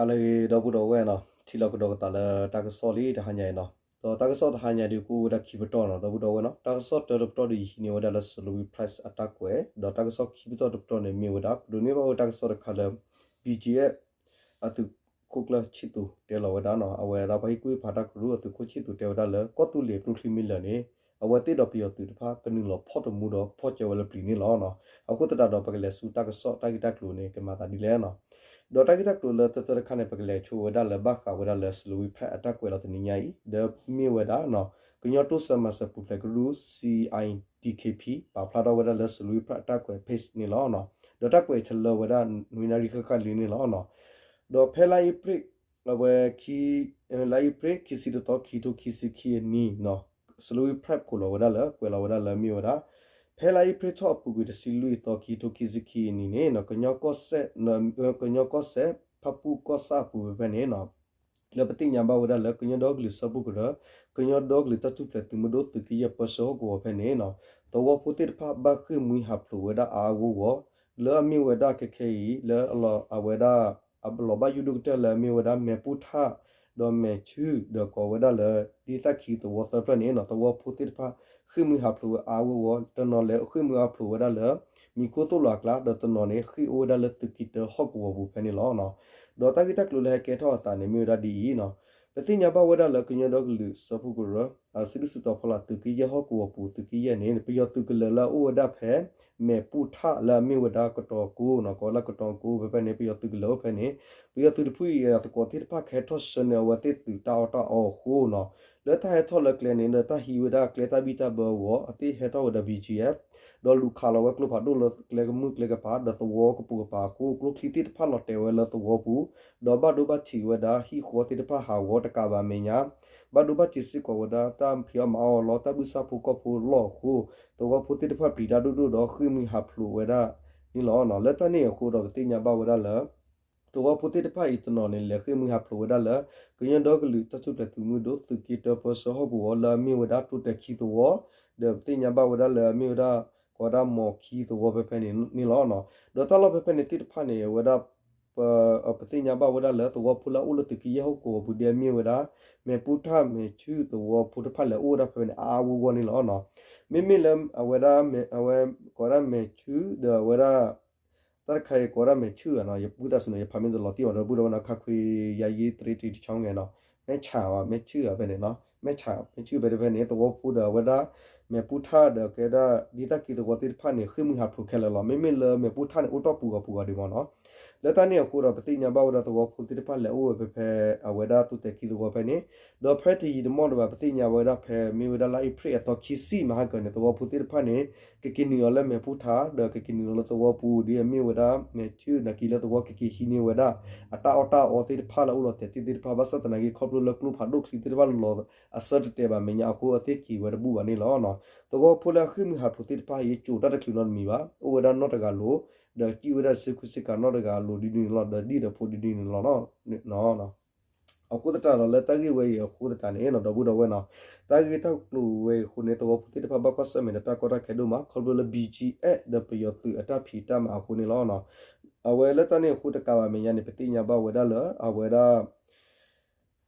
ဟါလၢအဂ့ၤ ဒီပုၢ်ဒီဝဲၢ်နီၤ, ထံၣ်လိာ်ကဒီးကသးလၢတၢ်ကစီၣ်လံတဟါညါအံၤနီၤ. ဒီးတၢ်ကစီၣ်တဟါညါဒီး ကအိၣ်ဝဲဒၣ်ခံပတီၢ်နီၤ ဒီပုၢ်ဒီဝဲၢ်နီၤ. တၢ်ကစီၣ်တၢတပတီၢ်ဒီး ယဟံးန့ၢ်ဝဲဒၣ်လၢ Salween Press အတၢ်ကွဲး, ဒီးတၢ်ကစီၣ်ခံပတီၢ်တပတီၢ်န့ၣ်မ့ၢ်ဝဲဒၣ် ပဒိးန့ၢ်ဘၣ်ဝဲတၢ်ကစီၣ်တခါလၢ BGF အသုးခိၣ်ကျၢၢ်ဆံၣ်သူးတဲလီၤဝဲဒၣ်နီၤ, အဝဲဒၣ်ပှၤဟံၣ်ကူၣ်ဟံၣ်ဖးတၢ်ကရူၢ်အသုးခိၣ်ဆံၣ်သူးတဲဝဲဒၣ်လၢ ကီၢ်သူလ့ၤကျိချံမ့ၢ်လၢာ်န့ၣ် အဝဲသ့ၣ်ဒီးပယီၤသုးတဖၣ်ကနုာ်လီၤဖီၣ်တမူဒီးဖီၣ်ကၢဝဲလၢပျံၤန့ၣ်လီၤနီၤ. အဃိသတးဒီး ပကလဲၤဆူတၢ်ကစီၣ်တၢ်ဂ့ၢ်တၢ်ကျိၤန့ၣ် ကမၤသးဒ်လဲၣ်နီၤ. ဒီးတၢ်ဂ့ၢ်တၢ်ကျိၤလၢတၢတၢတခါန့ၣ် ပကလဲၤဆိဝဲဒၣ်လၢဘၣ်ဃးဝဲဒၣ်လၢ Salween Press အတၢ်ကွဲးလီၤတနံၤညါအံၤ ဒီးမ့ၢ်ဝဲဒၣ်နီၤ ကညီတိစၢၤမၤစၢၤပူၤဖျဲးကရူၢ် C I D K P ပာ်ဖျါထီၣ်ဝဲဒၣ်လၢ Salween Press အတၢ်ကွဲး page န့ၣ်လီၤနီၤ. ဒီးတၢ်ကွဲးအံၤတလၢဝဲဒၣ် နွံနၣ်ရံၣ်ဃၣ်ဃၣ်လံန့ၣ်လီၤနီၤ. ဒီးဖဲလါအ့ဖြ့ၣ် အဝဲ လါအ့ဖြ့ၣ် ခံဆံတသီ ခံထိခံဆံခံအနံၤနီၤ, Salween Press ခိးလီၤဝဲဒၣ်လၢ ကွဲးလီၤဝဲဒၣ်လၢမ့ၢ်ဝဲဒၣ် ဖဲလါအ့ဖြ့ၣ်ထီၣ်အပူၤကွံာ်တဆံလွံၢ်သီ ခံထိခံဆံခံအနံၤန့ၣ်နီၤ ကညီကီၢ်စဲၣ် ကညီကီၢ်စဲၣ် ဖၣ်ပူၣ်ကီၢ်ဆၣ်အပူၤဖဲဖဲန့ၣ်နီၤ လၢပသ့ၣ်ညါဘၣ်ဝဲဒၣ်လၢ ကညီဒီကလုာ်စၢဖှိၣ်ကရၢ, ကညီဒီကလုာ်တၢ်ထူၣ်ဖျဲးသုးမုၢ်ဒိၣ်သုးကယဲၢ်ပၢဆှၢဟီၣ်ကဝီၤဖဲန့ၣ်နီၤ, သဝီဖိသ့ၣ်တဖၣ်ဘၣ်ဃ့ၢ်မှံဟးဖျိးဝဲဒၣ်အါအါဂီၢ်ဂီၢ်, လၢအမ့ၢ်ဝဲဒၣ်ခဲခဲအံၤ လၢအဝဲဒၣ် အလီၤဘၣ်ယိၣ်ဒိၣ်ကတၢၢ်လၢအမ့ၢ်ဝဲဒၣ်မဲာ်ပူၣ်ထၣ် ဒီးမဲာ်ဆူၣ် ဒီးကိးဝဲဒၣ်လၢ ဒ်သၣ်ခံသဝီသၢဖျၢၣ်န့ၣ်နီၤ, သဝီဖိသ့ၣ်တဖၣ် ဃ့ၢ်မှံဟးဖျိးဝဲအါအါဂီၢ်ဂီၢ်, တနီၤလဲၤဃ့ၢ်မှံဟးဖျိးဝဲဒၣ်လၢ မံၤခိၣ်သိၣ်လိာ်အကျါ, ဒီးတနီၤန့ၣ် ဃ့ၢ်အိၣ်ဝဲဒၣ်လၢသုးက့တၢဟီၣ်ကဝီၤပူၤဖဲန့ၣ်လီၤ. ဒီးတၢ်ဂ့ၢ်တၢ်ကျိၤလၢဟဲကဲထီၣ်အသးန့ၣ် မ့ၢ်ဝဲဒၣ်ဒ်အံၤနီၤ, ပသ့ၣ်ညါဘၣ်ဝဲဒၣ်လၢကညီဒီကလုာ်စၢဖှိၣ်ကရၢ အစုဒုၣ်စုတီၤဖီလာ်သုးကယဲၢ်ဟီၣ်ကဝီၤပူၤသုးကယဲၢ်န့ၣ် ပယီၤသုးကလၢၤလၢအအိၣ်ဝဲဒၣ်ဖဲ မဲာ်ပူၣ်ထၣ်လၢအမ့ၢ်ဝဲဒၣ်ကတီၤကိနီၤ, ကိးလၢကတီၤကိဖဲဖဲန့ၣ် ပယီၤသုးကလၢၤအိၣ်ဖဲန့ၣ်, ပယီၤသုးတဖုအံၤအသကိးသ့ၣ်တဖၣ်ကဟဲထီၣ်ဆှၢန့ၢ်အဝဲသ့ၣ်သုးတၢ်အီၣ်တၢ်အီအဃိနီၤ, လၢတၢ်ဟဲထီၣ်လၢကျဲန့ၣ် လၢတၢ်ဟံးဝဲဒၣ်ကျဲတၢ်ဘံၣ်တၢ်ဘၢအဂီၢ် အသ့ၣ်ဟဲထီၣ်ဝဲဒီး B G F ဒီးလူၤခးလီၤဝဲကျိဖးဒိၣ်လၢကျဲကမုၢ်ကျဲကပၤ ဒီးသဝီကပိာ်ကပၤအဃိ ကျိချံသ့ၣ်တဖၣ်လီၤတဲာ်ဝဲလၢသဝီပူၤ, ဒီးဘၣ်ဒိဘၣ်ထံးဝဲဒၣ်ဟံၣ်ဃီသ့ၣ်တဖၣ်ဟးဂီၤတကးဘၣ်မဲာ်ညါ, ဘၣ်ဒိဘၣ်ထံးစ့ၢ်ကီးဝဲဒၣ်တၢ်ဖံးအီၣ်မၤအီၣ်အလီၢ် တၢ်ဘုၣ်စၢ်ဖိကီၢ်ဖိလီၢ်အဃိ, သဝီဖိသ့ၣ်တဖၣ်ပျံၤတၢ်ဒိၣ်ဒိၣ်ဒီးဃ့ၢ်မှံဟးဖျိးဝဲဒၣ်န့ၣ်လီၤ. လၢတၢ်န့ၣ်အဃိဒီး ပသ့ၣ်ညါဘၣ်ဝဲဒၣ်လၢ သဝီဖိသ့ၣ်တဖၣ်အံၤတနီၤန့ၣ် လဲၤဃ့ၢ်မှံဟးဖျိးဝဲဒၣ်လၢ ကညီဒီကလုာ်တၢ်ထူၣ်ဖျဲးသုးမုၢ်ဒိၣ်သုးက့တၢပၢဆှၢဟီၣ်ကဝီၤလၢအမ့ၢ်ဝဲဒၣ်တိတဲာ်ခံသဝီ, ဒီးပသ့ၣ်ညါဘၣ်ဝဲဒၣ်လၢအမ့ၢ်ဝဲဒၣ် ကိးဝဲဒၣ်မီၤခံသဝီဖဲဖဲန့ၣ်န့ၣ်လီၤ. ဒီးတၢ်လီၢ်ဖဲဖဲန့ၣ်သ့ၣ်တဖၣ်န့ၣ် အဝဲဒၣ် ပသ့ၣ်ညါဘၣ်ဝဲဒၣ်လၢသဝီဖိလၢအအိၣ်လၢသုးက့ယဲၢ်ဟီၣ်ကဝီၤပူၤဒ်အမ့ၢ်ဝဲဒၣ် မဲာ်ပူၣ်ထၣ်မဲာ်ဆူၣ်သဝီဖိတဖၣ်လဲၤအိၣ်ဝဲဒၣ်ဖဲဖဲန့ၣ် အါအါဂီၢ်ဂီၢ်န့ၣ်လီၤ. မ့မ့ၢ်လၢအဝဲဒၣ် အဝဲကိးဝဲဒၣ်မဲာ်ဆူၣ်ဒီးအဝဲဒၣ် တၢ်တခါအံၤကိးဝဲဒၣ်မဲာ်ဆူၣ်ဧါနီၤ, ယပုၢ်သးစူၤန့ၣ် ယဖးမ့ၢ်တလီၤတံၢ်ဘၣ်ဒီး ပုၢ်ဒီဝဲနီၤ ခါခွံယၤယံတရံးတံၢ်တဆီန့ၣ်နီၤ, မဲာ်ဆၣ်ဘၣ် မဲာ်ဆူၣ်ဧါဖဲန့ၣ်နီၤ, မဲာ်ဆၣ် မဲာ်ဆူၣ်ဖဲဖဲန့ၣ် သဝီဖိဒီးအဝဲဒၣ် မဲာ်ပူၣ်ထၣ်ဒီးကဲဒၣ် ဒ်သၣ်ခံသဝီသ့ၣ်တဖၣ်န့ၣ် ဃ့ၢ်မှံဟးဖျိးခဲလၢာ်လီၤ. မ့မ့ၢ်လၢမဲာ်ပူၣ်ထၣ်န့ၣ် အိၣ်တ့ၢ်ပူၤဂီၤပူၤဂီၤဒံးမ့ၢ်နီၤ. လၢတၢ်န့ၣ်အဃိဒီး ပသ့ၣ်ညါဘၣ်ဝဲဒၣ်သဝီဖိသ့ၣ်တဖၣ်လဲၤအိၣ်ဝဲဖဲဖဲ အဝဲဒၣ်တိတဲာ်ခံသဝီဖဲန့ၣ်, ဒီးဖဲတယံာ်တမီၢ်ဒီးဘၣ် ပသ့ၣ်ညါဝဲဒၣ်ဖဲမ့ၢ်ဝဲဒၣ်လါအ့ဖြ့ၣ်အသီခံဆံမဟါကၢန့ၣ် သဝီဖိသ့ၣ်တဖၣ်န့ၣ် ကက့ၤနုာ်အီၤလၢမဲာ်ပူၣ်ထၣ် ဒီးကက့ၤနုာ်လီၤလၢသဝီပူၤ ဒ်အမ့ၢ်ဝဲဒၣ် မဲာ်ဆူၣ်နာ်က့လၢသဝီကက့ၤဟံးန့ၢ်ဝဲဒၣ် အတၢ်အီၣ်တၢ်အီသ့ၣ်တဖၣ်လၢအအိၣ်လီၤတဲာ်သ့ၣ်သ့ၣ်တဖၣ် ဘၣ်ဆၣ်သနာ်က့ ခီဖျိလၢကျိဖးဒိၣ်ချံသ့ၣ်တဖၣ်လီၤအဆၢတတဲာ်ဘၣ်မဲာ်ညါအဃိ အသ့ၣ်က့ၤဝဲတဘူၣ်ဘၣ်န့ၣ်လီၤ. သဝီဖိလၢအဃ့ၢ်မှံဟးဖျိးသ့ၣ်တဖၣ်အံၤ ကိးတၢ်တချုးနီတမံၤဘၣ် အိၣ်ဝဲဒၣ်နီၢ်တဂၤလိၤ ဒီးစံၣ်ဝဲဒၣ်စုခူစ့ၢ်ကီးနီၢ်တဂၤအလိၤဒ်န့ၣ်လီၤ ဒီးဒ်ဒီးဖိဒ်န့ၣ်လီၤ အဃိသတးဒီးလၢတၢ်ဂ့ၢ်ဝဲအံၤအဃိသတးန့ၣ် ဒီပုၢ်ဒီဝဲၢ်နီၤ, တၢ်ဂ့ၢ်တၢ်ကျိၤဝဲအံၤအဃိန့ၣ် သဝီဖိသ့ၣ်တဖၣ်ဘၣ်ကွၢ်ဆၢၣ်မဲာ်ဒီးတၢ်ကီတၢ်ခဲဒိၣ်မး ခီဖျိလၢ BGF ဒီးပယီၤသုးအတၢ်ဖံးတၢ်မၤအဃိန့ၣ်လီၤ. အဝဲလၢတၢ်န့ၣ်အဃိတကးဘၣ်မဲာ်ညါန့ၣ် ပသ့ၣ်ညါဘၣ်ဝဲဒၣ်လၢ အဝဲဒၣ်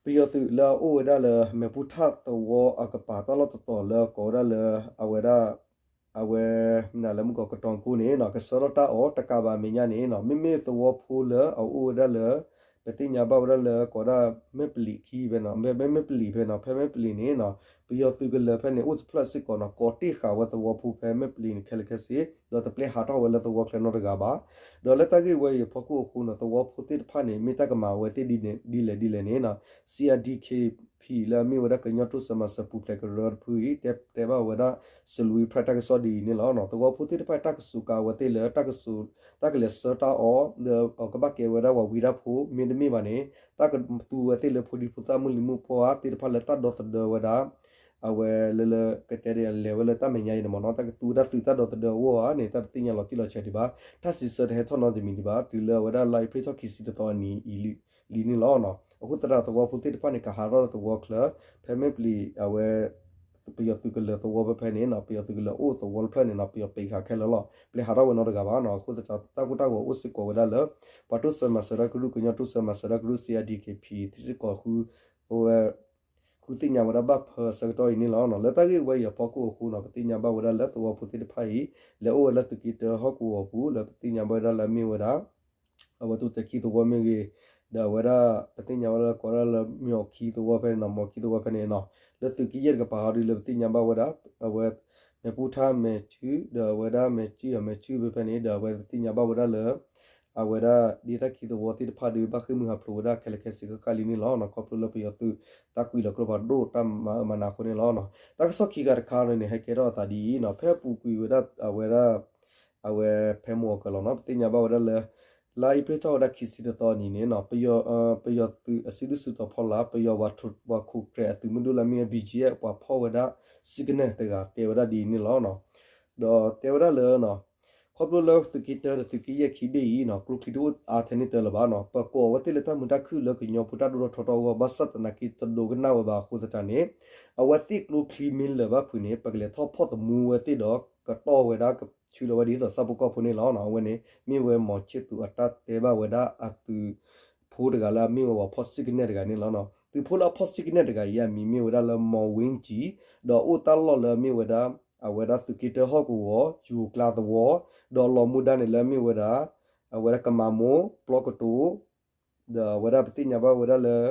ပယီၤသုးလၢအအိၣ်ဝဲဒၣ်လၢ မဲာ်ပူၣ်ထၣ်သဝီအကပၤတၢ်လီၢ်တတီၤလၢကိးဝဲဒၣ်လၢ အဝဲဒၣ် အဝဲ မနုၤလၢမုၢ်ကီးကတီၤကိန့ၣ်နီၤ ကဆှၢထီၣ်တၢ်အီၣ်တကးဘၣ်မဲာ်ညါန့ၣ်နီၤ မ့မ့ၢ်သဝီဖိလၢအအိၣ်ဝဲဒၣ်လၢ ပသ့ၣ်ညါဘၣ်ဝဲဒၣ်လၢကိးဝဲဒၣ်မဲၣ်ပလံးခံဖဲနီၤ ဖဲမဲၣ်ပလံးဖဲနီၤ ဖဲမဲၣ်ပလံးန့ၣ်နီၤ ပယီၤသုးကလၢၤဖဲန့ၣ် အိၣ်တဖျၢၣ်စ့ၢ်ကီးနီၤ ကိးတ့ၢ်ဃာ်ဝဲသဝီဖိဖဲမဲၣ်ပလံးန့ၣ်ခဲလၢာ်ခဲဆ့ ဒီးတပျဲဟးထီၣ်ဝဲလၢသဝီချၢနီတဂၤဘၣ်. ဒီးလၢတၢ်ဂ့ၢ်ဝဲအံၤအဖီခိၣ်အဃိနီၤ သဝီဖိသ့ၣ်တဖၣ်န့ၣ် မ့ၢ်တၢ်ကမၤဝဲသ့ၣ်ဒ်လဲၣ်ဒ်လဲၣ်န့ၣ်နီၤ C I D K P လၢအမ့ၢ်ဝဲဒၣ်ကညီတိစၢၤမၤစၢၤပူၤဖျဲးကရၢတဖုအံၤ တဲဘၣ်ဝဲဒၣ် စလူၤဝံဖရဲး တၢ်ကစီၣ်ဒ်အံၤန့ၣ်လီၤ. သဝီဖိသ့ၣ်တဖၣ်တၢ်ကစူးကါဝဲသ့ၣ်လၢ တၢ်ကစူး တၢ်ကလဲၤဆှၢတၢ်အီၣ် လၢအကဘၣ်ကဲဝဲဒၣ်ပှၤဝံတၢ်ဖိ မ့တမ့ၢ်ဘၣ်န့ၣ် တၢ်ကသူဝဲသ့ၣ်လၢဖိဒံဖိသၣ်မုၢ်လံၤမုၢ်ပှၢ်သ့ၣ်တဖၣ်လၢတၢ်ဒီသဒၢဝဲဒၣ် အဝဲလၢလၢကတဲဒ်လဲၤဝဲလၢတၢ်မဲာ်ညါအံၤန့ၣ်မ့ၢ်နီၤ တၢ်ကသူဝဲဒၣ်သုးတၢ်ဒီသဒၢအဂီၢ်ဧါန့ၣ် တၢ်တသ့ၣ်ညါလီၤတံၢ်လီၤဆဲးဒံးဘၣ် တၢ်စံးဆၢတဟဲထီၣ်နီတမံၤဒံးဘၣ် တုၤလၢအဝဲဒၣ်လါအ့ဖြ့ၣ်ထီၣ်ခံဆံတသီအနံၤအံၤလံန့ၣ်လီၤ. အဃိသတးဒီးသဝီဖိသ့ၣ်တဖၣ်န့ၣ် ကဟးထီၣ်ဒီးသဝီချၢ ဖဲမဲၣ်ပလံး အဝဲ သ ပယီၤသုးကလၢၤသဝီဖဲဖဲန့ၣ်နီၤ ပယီၤသုးကလၢၤအိၣ်သဝီတဖျၢၣ်န့ၣ်နီၤ ပယီၤပံးဃာ်ခဲလၢာ်လီၤ ပျဲဟးထီၣ်ဝဲနီတဂၤဘၣ်နီၤ အဃိသတးတၢ်ကိၢ်တၢ်ဂီၤအိၣ်စ့ၢ်ကီးဝဲဒၣ်လၢ ပှၤတိစၢၤမၤစၢၤတၢ်ကရူၢ် ကညီတိစၢၤမၤစၢၤတၢ်ကရူၢ် စီၣ်အဲၣ်ဒီး က့ၣ်ပံၣ် စ့ၢ်ကီးဃု အဝဲ ဃုသ့ၣ်ညါဝဲဒၣ်ဘၣ်ဖဲအဆၢကတီၢ်အံၤန့ၣ်လီၤ. လၢတၢ်ဂ့ၢ်ဝဲအံၤအဖီခိၣ်အဃိနီၤ ပသ့ၣ်ညါဘၣ်ဝဲဒၣ်လၢသဝီဖိသ့ၣ်တဖၣ်အံၤ လဲၤအိၣ်ဝဲလၢသုးက့တၢဟီၣ်ကဝီၤပူၤ လၢပသ့ၣ်ညါဘၣ်ဝဲဒၣ်လၢအမ့ၢ်ဝဲဒၣ် အဝဲတိတဲာ်ခံသဝီမ့ၢ်ဂ့ၤ, ဒီးအဝဲဒၣ် ပသ့ၣ်ညါဝဲလၢကိးဒၣ်လၢ မၠီၣ်ခံသဝီဖဲန့ၣ်နီၤ မၠီၣ်ခံသဝီဖဲန့ၣ်နီၤ လၢသုးက့ယဲၢ်တကပၤဟီဒုလၢပသ့ၣ်ညါဘၣ်ဝဲဒၣ် အဝဲ မဲာ်ပူၤထါ မဲာ်စု ဒီးအဝဲဒၣ်မဲာ်စု အမဲာ်စုဖဲဖဲန့ၣ် ဒီးအဝဲပသ့ၣ်ညါဘၣ်ဝဲဒၣ်လၢ အဝဲဒၣ်ဒ်တၢ်ခံသဝီသ့ၣ်တဖၣ်ဒီး ဘၣ်ဃ့ၢ်မှံဟးဖျိးဝဲဒၣ်ခဲလၢာ်ခဲဆ့ခဲခါလံန့ၣ်လီၤ. ခီဖျိလၢပယီၤသုးတၢ်ကွံာ်လီၤကျိဖးဒိၣ်တၢ်မၤအၢမၤနးအဃိန့ၣ်လီၤ. တၢ်ကစီၣ်ခံခါတခါန့ၣ် ဟဲကဲထီၣ်အသးဒ်အံၤနီၤ ဖဲအပူၤကွံာ်ဝဲဒၣ်အဝဲဒၣ် အဝဲဖဲမိၢ်အီၣ်ကၢၤလီၤနီၤ ပသ့ၣ်ညါဘၣ်ဝဲဒၣ်လၢ လါအ့ဖြ့ၣ်ထီၣ်ဝဲဒၣ်ခံဆံတသီအနံၤန့ၣ်နီၤ ပယီၤသုးအစုဒုၣ်စုတီၤဖီလာ် ပယီၤပှၤခိးကြၢးအသုးမုၢ်ဒိၣ်လၢအမ့ၢ် ဘံၣ်ကၠံၣ်အဲၣ် ပှၤဖီၣ်ဝဲဒၣ် signal တဂၤတဲဝဲဒၣ်ဒ်အံၤန့ၣ်လီၤ. ဒီးတဲဝဲဒၣ်လၢ ခီဖျိလၢသုးက့တၢဒီးသုးက့ယဲၢ်ခံဘ့ၣ်အံၤနီၤ ကျိချံတအိၣ်အါထဲန့ၣ်တၢ်လၢၤဘၣ်နီၤ ပကိးအဝဲသ့ၣ်လၢတၢ်မုာ်တၢ်ခုၣ်လၢကညီဖိတၢ်ဒိၣ်ထီၣ်ထီထီၣ်အဂီၢ် ဘၣ်ဆၣ်သနာ်က့တဒိကနၣ်ဝဲဘၣ်အဃိသတးန့ၣ် အဝဲသ့ၣ်ကျိချံမ့ၢ်လၢၤဘၣ်ဖုးန့ၣ် ပကလဲၤထီၣ်ဖီၣ်သမူဝဲသ့ၣ်ဒီး ကတီၢ်ဝဲဒၣ်ကဆူၣ်လီၤဝဲဒ်သိးဆၣ်ဖိကီၢ်ဖိန့ၣ်လီၤ. အဝဲန့ၣ် မ့ၢ်ဝဲမီၤခၠံၣ်သူၤအတၢ်တဲဘၣ်ဝဲဒၣ်အသုးဖိတဂၤလၢအမ့ၢ်ဝဲပှၤဖီၣ် signal တဂၤန့ၣ်လီၤ. သုးဖိလၢအဖီၣ် signal တဂၤအံၤ အမံၤမ့ၢ်ဝဲဒၣ်လၢ မီၣ်ဝ့ကၠံၣ် ဒီးအိၣ်တၢ်လီၢ်လၢအမ့ၢ်ဝဲဒၣ် အဝဲဒၣ်သုးက့တၢဟီၣ်ကဝီၤ ယိၤကျါသဝီ ဒီးလီၤမူဒါန့ၣ်လၢအမ့ၢ်ဝဲဒၣ် အဝဲဒၣ်ကမၤမိၢ် ပျီကတိၤ ဒီးအဝဲဒၣ်ပသ့ၣ်ညါဘၣ်ဝဲဒၣ်လၢ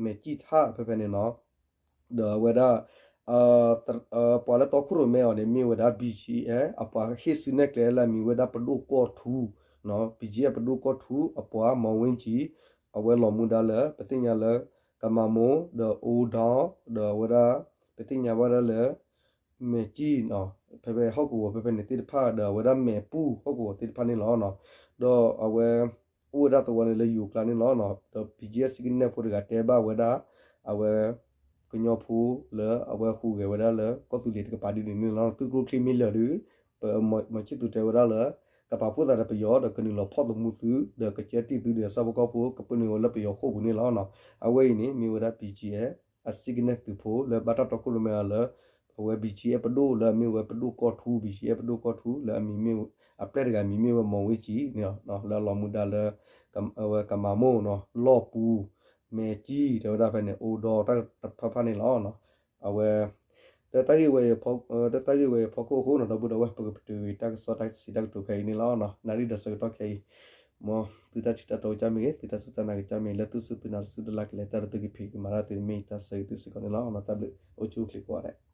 မဲာ်ကၠံၣ်ထၣ်ဖဲဖဲန့ၣ်နီၤ ဒီးအဝဲဒၣ် ပှၤလၢတီခိၣ်ရိၣ်မဲအီၤန့ၣ် မ့ၢ်ဝဲဒၣ် ဘံၣ်ကၠံၣ်အဲၣ် အပှၤဟ့ၣ်စုနဲၣ်ကျဲလၢအမံၤဝဲဒၣ်ပဒိၣ်ကီၢ်ထူ ဘံၣ်ကၠံၣ်အဲၣ်ပဒိၣ်ကီၢ်ထူ အပှၤမီၣ်ဝ့ကၠံၣ် အဝဲလီၤမူဒါလၢ ပသ့ၣ်ညါလၢ ကမၤမိၢ် ဒီးအိၣ်ဒီး ဒီးအဝဲဒၣ် ပသ့ၣ်ညါဘၣ်ဒၣ်လၢ မဲာ်ကၠံၣ် ဖဲဖဲဟီၣ်ကဝီၤဖဲဖဲန့ၣ်သ့ၣ်တဖၣ် ဒီးအဝဲဒၣ်မဲာ်ပူၢ်ဟီၣ်ကဝီၤသ့ၣ်တဖၣ်န့ၣ်လီၤ. ဒီးအဝဲ အိၣ်ဝဲဒၣ်သဝီန့ၣ်လၢယိၤကျါန့ၣ်လီၤ. ဒီး ဘံၣ်ကၠံၣ်အဲၣ် signal ဖိတဂၤတဲဘၣ်ဝဲဒၣ် အဝဲ ကညီဖိလၢအဝဲဟူးဂဲၤဝဲဒၣ်လၢကီၢ်သူလ့ၤတကပၤဒ်န့ၣ်န့ၣ်လီၤ. သုကျိချံမ့ၢ်လၢာ်ဒီး ပ မီၤခၠံၣ်သူၤတဲဝဲဒၣ်လၢ ကပာ်ဖှိၣ်သးဒီးပယီၤ ဒီးကနုာ်လီၤဖီၣ်သမူသု ဒီးကကဲတံၢ်သုဒီးဆၣ်ဖိကီၢ်ဖိ ကပၢနုာ်ဝဲလၢပယီၤဃိာ်ပူၤန့ၣ်လီၤ. အဝဲအံၤန့ၣ် မ့ၢ်ဝဲဒၣ် ဘံၣ်ကၠံၣ်အဲၣ် အ signal သုးဖိလၢဘၣ်တၢ်တီခိၣ်ရိၣ်မဲအီၤလၢ အဝဲ ဘံၣ်ကၠံၣ်အဲၣ် ပဒိၣ်လၢအမ့ၢ်ဝဲပဒိၣ်ကီၢ်ထူ ဘံၣ်ကၠံၣ်အဲၣ် ပဒိၣ်ကီၢ်ထူ လၢအမံၤမ့ၢ် အပျဲၢ်တဂၤမံၤမ့ၢ်ဝဲမီၣ်ဝ့ကၠံၣ်န့ၣ်လီၤ. လၢအလီၤမူဒါလၢ အဝဲကမၤမိၢ်နီၤ လီၢ်ပူၤ မဲာ်ကၠံၣ် တဲဝဲဒၣ်ဖဲန့ၣ် အိၣ်ဒီးတၢ်တဖၣ်ဖၣ်န့ၣ်လီၤ. အဝဲ လၢတၢ်ဂ့ၢ်ဝဲအံၤအဖီခိၣ်အဃိနီၤ ဒီပုၢ်ဒီဝဲၢ် ပကပတုာ်ဂ့ၤတၢ်ကစီၣ်တၢ်စံးတၢ်ကတိၤဖဲအံၤန့ၣ်လီၤ. နၣ်ရံၣ်ဒီးဆၢကတီၢ်ခဲအံၤ မ်သုတၢ်ထံၣ်တၢ်တီကစၢ်မ့ၢ်ဂ့ၤ သုတၢ်စူၢ်တၢ်နာ်ကစၢ်မ့ၢ်ဂ့ၤ လၢသုစူၢ်သုနာ်တစူၢ်တလၢ်ကလဲၤတၢ်ဒီးသုကဖံးကမၤတၢ်သုမ့ၢ်တၢ်ဆၢဂ့ၤသုစ့ၢ်ကီးန့ၣ်လီၤ. တၢ်ဘျုး အိၣ်ဆူၣ်အိၣ်ချ့ကိးဂၤဒဲး.